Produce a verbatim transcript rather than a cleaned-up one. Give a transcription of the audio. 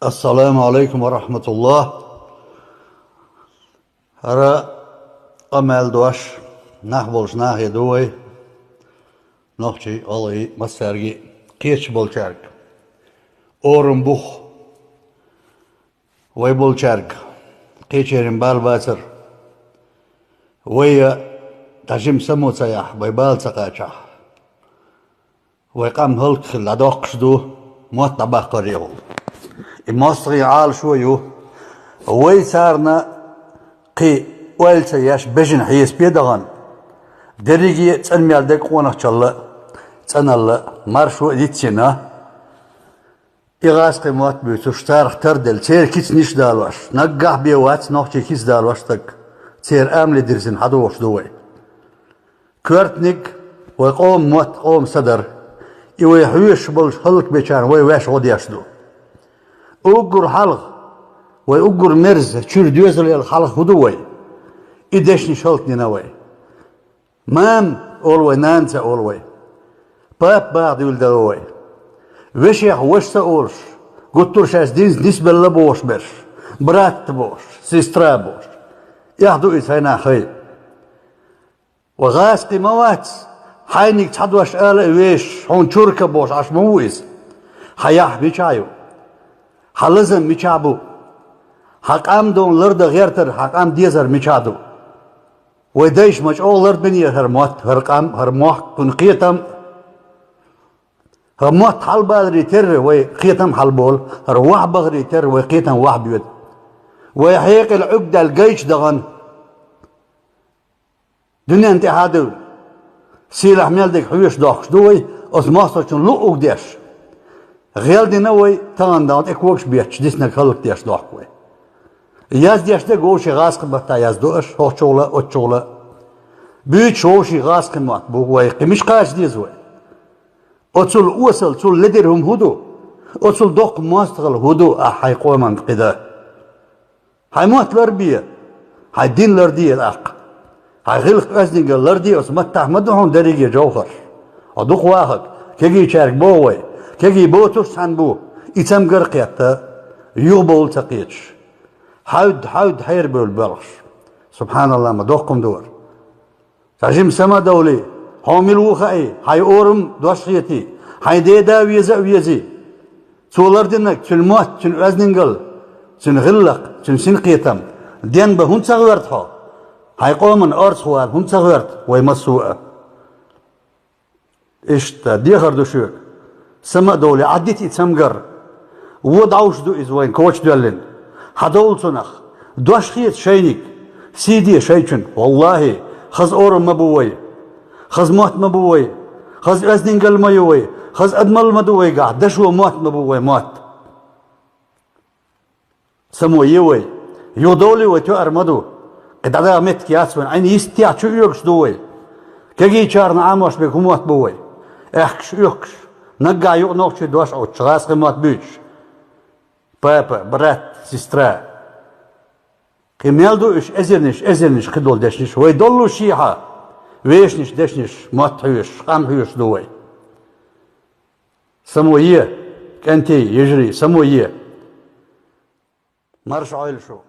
Ассаламу Ӏалайкум ва рахьматуллахӀ. ХӀара къамаьл дош нах болча нахе ду вай, нохчий, гӀалгӀай, массаьрга а, кхеташ болчаьрга. Орам бух вай болчаьрга, кхечеран бала бацар. Вай а дӀа жима само ца яхь, вай бала ца кхачахь, вай къам хӀалакхилла дӀадоккхуш ду мотт дӀабаккхарехула. И моастагӀий Ӏалашо ю. Вай царна кхин ойла ца еш бежан хьесапе а дахана, дерриге а цӀена мел дег къонахчалла, цӀеналла, маршо а дицйина, и гӀазкхий мотт буьйцуш, царах тарделла, церан кица нийсдалош, наггахь бен вац нохчий кица далош стаг, церан амале дирзина хьадохуш ду вай. Коьртаниг вай къоман мотт, къоман са дар. И вай хьоьшуш болча хӀалакбечарна вай ваьш гӀо деш ду. Уггар хьалха, вай уггар мерза, чуьра доьзал яла хьалха хӀун ду вай? И дешнаш хӀаллакдина вай. «Мам», олу вай, «нана» ца олу вай. «Пап» баха дуьйладелла вай. Вешех «ваша» ца олуш, гуттар а шаьш динца нисбелла бохуш берш, «брат» бохуш, «сестра» бохуш. Эхь ду иза хьайнах хай. Ва гӀазкхий ма вац, хьайниг цхьа дош ала а вешаш, хьуна чурка бохуш Ӏаш ма ву иза. Хьан яхь мичахь ю? Хьан лазам мичахь бу? Хьан къам дона лардан гӀертар, хьан къам дезар мичахь ду? Вай дайша ма чӀогӀа лардинера хӀара мотт, хӀара къам, хӀара мохк, кхуьнан кхетам. ХӀара мотт хьалабаларе терра вай кхетам хьалаболу, хӀара вахьа бахаре терра вай кхетам вахьа боьду. Вай хьекъал Ӏуьрг даьлла гайчу дахана дуьненна тӀе хьадевлла, сийлахь мел дерг хьоьшуш дохкуш ду вай, оцу мостагӀчун луъург деш. ГӀелдина вай тахана дала тӀе когаш бетташ, диснарг хӀаллакдеш дохку вай. Яздеш дерг вовшийн гӀазкхи маттахь яздо аша, хӀокхучул а, оццул а. Буьйцуш вовшийн гӀазкхи мотт бу вай, кхин мича кхача деза вай? Оцул осал, цул ледара хӀума хӀун ду? Оцул доккха мостагӀалла хӀун ду, ахь хьайн къоманна кхин дан? Хьайн мотт ларбе, хьайн дин ларде тӀаккха. Хьайн гӀиллакх-оьздангалла ларде, оцу маттахь ма ду хьуна дерриге жовхӀарш. Хьо дукха вахарг, кегийчаьрга боху вай, кегий боцурш цхьаьна бу, и цамгар а кхетта, юхабовла ца кхеташ. Хьаьвда, хьаьвда хьерабевлла боьлхуш. СубхьаналлахӀ, ма доккха хӀума ду хӀара. Цхьа жима сама а довлий, хьо мила ву хаий, хьайн орам, дош хетий, хьайн деда веза а везий. Цо лардинарг, цуьнан мотт, цуьнан оьздангалла, цуьнан гӀиллакх, цуьнан синкхетам денбан хӀунда ца гӀоьрта хьо? Хьайн къоманна орцахвала хӀунда ца гӀоьрта вай массо а? Иштта, дехар ду шуьга. Сама а довлий, Ӏаддита и цамгар. Вон дӀовш ду иза вайна кочадоьллина. Хьадовла цунах. Дош хета шайниг. Сий де шайчунна. ВаллахӀи, хаза орам ма бу вай. Хаза мотт ма бу вай. Хаза оьздангалла ма ю вай. Хаза адамалла ма ду вайгахь. Дашо мотт ма бу вай, мотт. Само е вай. Юхадовлий вай, тоьар ма ду. Кхин дӀадаха меттиг яц вайн. Ӏин йистехь чу оьгуш ду вай. Кегийчарна Ӏамош берг хӀун мотт бу вай? Аьхкаш, оьхкаш. Наггахь юкъа нохчий дош Ӏуттуш, гӀазкхий мотт буьйцуш. Папа, брат, сестра. Кхин мел ду уьш эзарнаш, эзарнаш кхидолу дешнаш? Вай доллушехьа, вешанаш, дешнаш, мотт хьоьшуш, къам хьоьшуш ду вай. Само е, кӀентий, йижарий, само е. Марша Ӏойла шу.